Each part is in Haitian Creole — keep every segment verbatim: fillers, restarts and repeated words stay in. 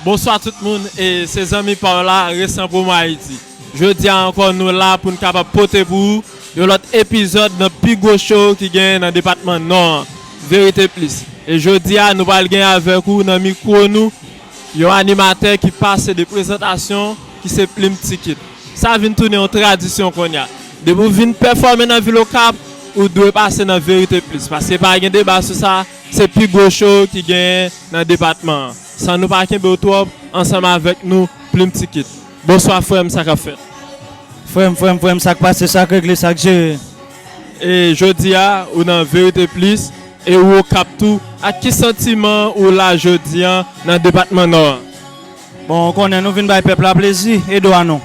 Bonswa tout moun, e se zanmi pa w la, Resan Promo Ayiti. Jodi a ankò, nou la pou n kapab pote pou ou yon lòt epizòd nan pi gwo show ki genyen nan depatman Nò an, Verite Plis. E jodi a, nou pral gen avèk ou nan mikwo nou yon animatè ki pase de prezantasyon, ki se Plim Tikit. Sa vin tounen yon tradisyon kounye a. Depi w vin pèfòme nan vil Okap, ou dwe pase nan Verite Plis, paske pa gen deba sou sa, se pi gwo show ki genyen nan depatman an. San nou pa kenbe w twòp, ansanm avèk nou, Plim Tikit. Bonswa frè m, sa k ap fèt? Frè m, frè m, frè m, sa k pase, sa k regle, sa k jere? E jodi a, ou nan Verite Plis, e ou Okap tou, ak ki santiman ou la jodi a nan depatman Nò an? Bon, ou konnen nou vin bay pèp la plezi, e dwa nou.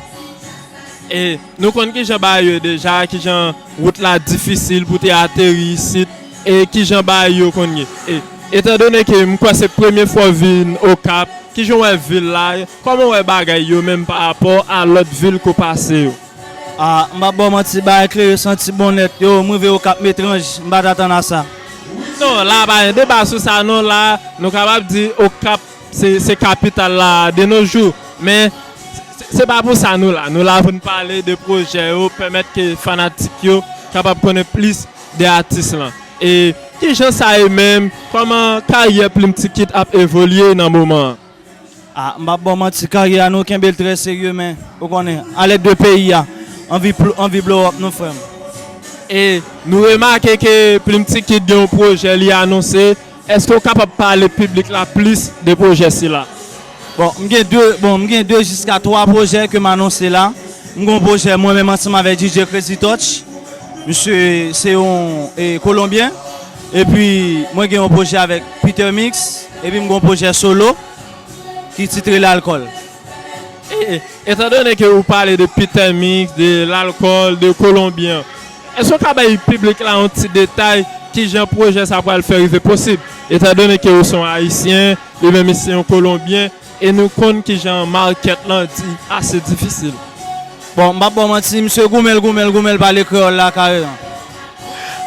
E nou konn kijan bagay yo ye deja, kijan wout la difisil pou te ateri isit, e kijan bagay yo konn ye. E etandone ke m kwè se premye fwa w vin Okap, kijan w wè vil la, kòman w wè bagay yo menm pa rapò a lòt vil ke w pase yo? A, m p ap ba w manti, bagay klere, santi bon nèt. Yo, m rive Okap, m etranj, m pa t atann a sa. Non, la pa gen deba sou sa non, la nou kapab di Okap se, se kapital la de nos jours. Men se, se pa pou sa nou la. Nou la pou n pale de pwojè yo, pèmèt ke fanatik yo kapab konnen plis de atis lan. E kijan sa ye menm? Kòman karyè Plim Tikit ap evolye nan moman an? A, m p ap ba w manti, karyè a nou kenbe l trè serye, men, ou konnen, a lèd de peyi a, anvi pl-, anvi blow up nou, frè m. E nou remake ke Plim Tikit gen yon pwojè li anonse. Èske w kapab pale piblik la plis de pwojè sila? Bon, m gen de, bon, m gen de jiska twa pwojè ke m anonse la. M gen yon pwojè mwen menm ansanm avèk D J Crazy Touch. Misye se yon, e, Kolonbyen. Epi, mwen gen yon pwojè avèk Peter Mix. Epi, m gen yon pwojè solo ki titre Lalkòl. E, etandone ke ou pale de Peter Mix, de Lalkòl, de Kolonbyen, èske w ka bay piblik la yon ti detay kijan pwojè sa pral fè rive posib? Etandone ke ou se yon Ayisyen, li menm li se yon Kolonbyen, e nou konn kijan makèt lan di ase difisil. Bon, m p ap ba w manti, misye goumen l, goumen l, goumen l pale kreyòl la kareman.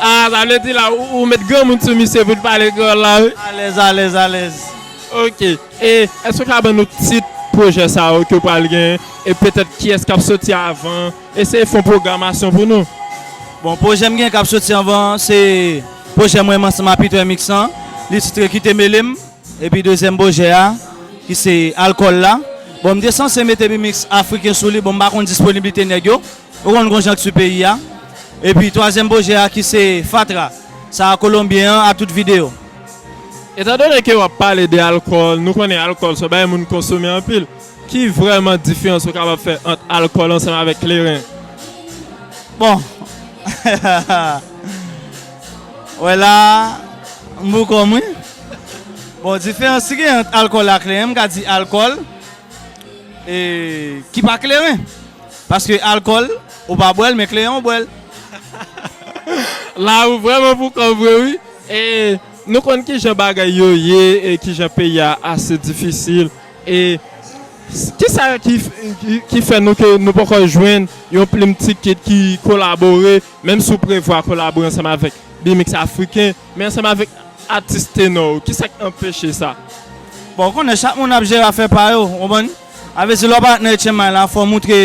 A, sa vle di la, ou, ou met granmoun sou misye pou l pale kreyòl la, wi. Alèz, alèz, alèz. Ok. E èske w ka ban nou tit pwojè sa yo ke w pral gen? E petèt kiyès k ap soti avan? Eseye fè yon pwogramasyon pou nou. Bon, pwojè m gen k ap soti avan, se pwojè mwen ansanm a Peter Mix lan. Li titre Kite Mele m. Epi dezyèm pwojè a, ki se Alkòl la. Bon, m te sanse mete remix afriken sou li, bon, m pa konn disponiblite nèg yo. Ou konn gon jan k sou peyi a. Epi twazyèm pwojè a, ki se Fatra. Sa a Kolonbyen an a tout videyo. Etandone ke w ap pale de alkòl, nou konnen alkòl se yon bagay moun konsome anpil. Ki vrèman diferans ou kapab fè ant alkòl ansanm avèk kleren? Bon. Wè la, m pou kò m, wi. Bon, diferans ki gen ant alkòl ak kleren, m ka di alkòl, e, ki pa kleren. Paske alkòl, ou pa bwè l, men kleren, ou bwè l. La, ou vrèman pou kò vre, wi. E nou konn kijan bagay yo ye, e kijan peyi a ase difisil. E s-, kisa ki, ki, ki fè nou ke nou poko jwenn yon Plim Tikit ki kolabore, menm si w prevwa kolabore ansanm avèk Bmix Afriken, men ansanm avèk atis tenò, kisa k anpeche sa? Bon, ou konnen chak moun ap jere afè pa yo, ou konprann? A vle di, lè w parèt nan H M I la, fò w moutre,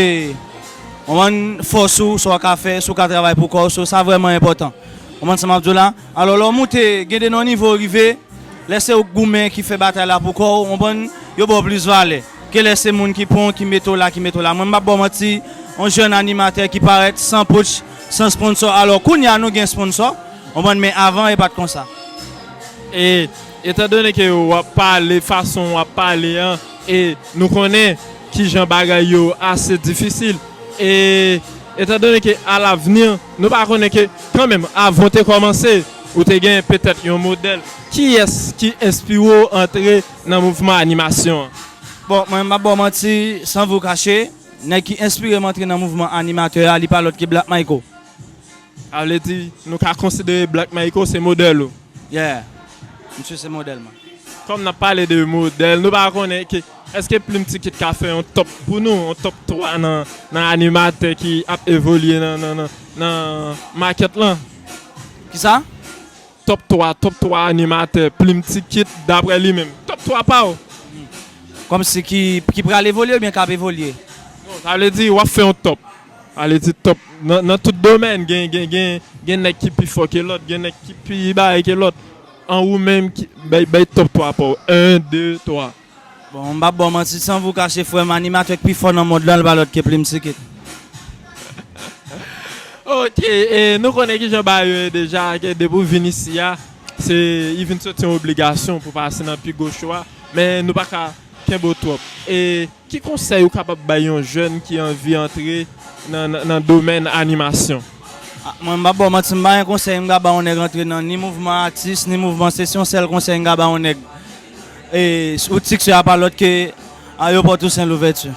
ou konprann, fòs ou, sa w ka fè, si w ka travay pou kò w, so sa vrèman enpòtan. Ou konprann sa m ap di w la? Alò, lè w moute, gen de nan nivo w rive, lè se ou k goumen, ki fè batay la pou kò w, ou konprann, yo ba w plis valè ke lè se moun ki pran w, ki mete w la, ki mete w la. Mwen, m p ap ba w manti, yon jèn animatè ki parèt san pouch, san sponsò. Alò, kounye a, nou gen sponsò, ou konprann, men avan, e pa t konsa. E, etandone ke w ap pale fason w ap pale an, e nou konnen kijan bagay yo ase difisil, e etandone ke alavni, nou pa konnen ke kanmenm, avan w te kòmanse, ou te gen petèt yon modèl. Kiyès ki enspire w antre nan mouvman animasyon an? Bon, mwen, m p ap ba w manti, sans vous cacher, nèg ki enspire m antre nan mouvman animatè a, li pa lòt ke Black Myco. Sa vle di, nou ka konsidere Black Myco se modèl ou? Yeah. Misye se modèl mwen. Kòm n ap pale de modèl, nou pa konnen ke, èske Plim Tikit ka fè yon top pou nou, yon top twa nan, nan animatè ki ap evolye nan, nan, nan, nan makèt lan? Kisa? Top twa, top twa animatè Plim Tikit, daprè li menm. Top twa pa w. kòmsi ki, ki pral evolye oubyen k ap evolye? Bon, sa vle di w ap fè yon top. Sa vle di top. Nan, nan tout domèn, gen, gen, gen, gen nèg ki pi fò ke lòt, gen nèg ki pi bagay ke lòt. An ou menm, ki, bay, bay top twa pa w. En, de, twa. Bon, m p ap ba w manti, san vou kache, frè m, animatè k pi fò nan mond lan, l pa lòt ke Plim Tikit. Ok, e nou konnen kijan bagay yo ye deja, ke depi w vin isi a, se, li vin soti yon obligasyon pou pase nan pi gwo cho a, men nou pa ka kenbe w twòp. E ki konsèy ou kapab bay yon jèn ki anvi antre nan, nan, nan domèn animasyon? Ah, mwen, m p ap ba w manti, m pa gen konsèy m ka ba yon nèg antre nan ni mouvman atis, ni mouvman, se yon sèl konsèy m ka ba yon nèg. E, ou tik se a pa lòt ke Ayewopò Tousen Louvèti.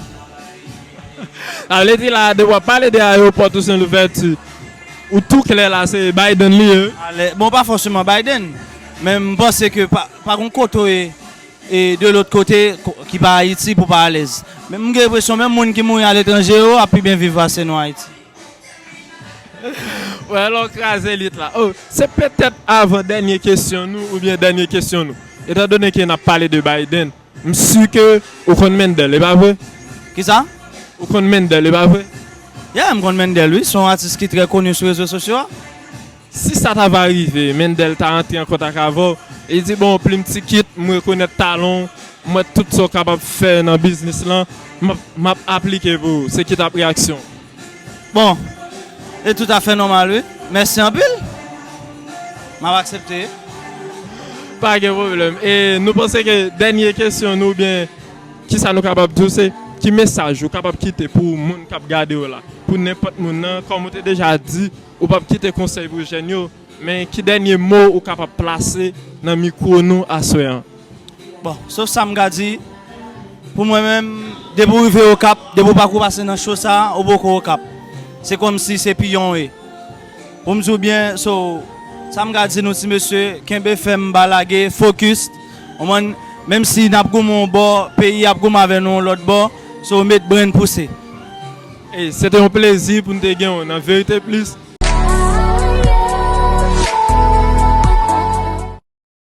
Sa vle di la, depi w ap pale de Ayewopò Tousen Louvèti, ou tou klè la, se Biden li ye. Ale, bon, pa fòseman Biden, men m panse ke pa, pa gon kote w ye, e de lòt kote ko- ki pa Ayiti pou pa alèz. Men m gen enpresyon menm moun ki mouri aletranje yo ap pi byen viv pase nou Ayiti. Wè, lè w kraze lit la. Oh, se petèt avan dènye kesyon nou oubyen dènye kesyon nou. Etandone ke n ap pale de Biden, m si ke ou konn Mendel, e pa vre? Kisa? Ou konn Mendel, e pa vre? Yeah, m konn Mendel, wi. Se yon atis ki trè koni sou rezo sosyo a. Si sa ta va rive, Mendel ta antre an kontak avè w, e di, bon, Plim Tikit, m rekonèt talan w, m wè tout sa w kapab fè nan biznis lan, m ap, m ap aplike pou ou. Se ki t ap reyaksyon w? Bon, e toutafè nòmal, wi. Mèsi anpil. M ap aksepte. Pa gen pwoblèm. E nou panse ke dènye kesyon nou, oubyen kisa nou kapab di w, se ki mesaj ou kapab kite pou moun k ap gade w la, pou nenpòt moun nan, kòm ou te deja di, ou p ap kite konsèy pou jèn yo, men ki dènye mo ou kapab plase nan mikwo nou aswè an? Bon, sof sa m ka di, pou mwen menm, depi w rive Okap, depi w pa kou pase nan cho sa, ou poko Okap. Se kòmsi se piyon w ye. Pou m di w byen, so, sa m ka di nou ti mesye, kenbe fèm, pa lage, fokis. Konprann? Menm si n ap goumen yon bò, peyi ap goumen avè nou yon lòt bò, so met brenn pouse. E se te yon plezi pou n te gen w nan Verite Plis.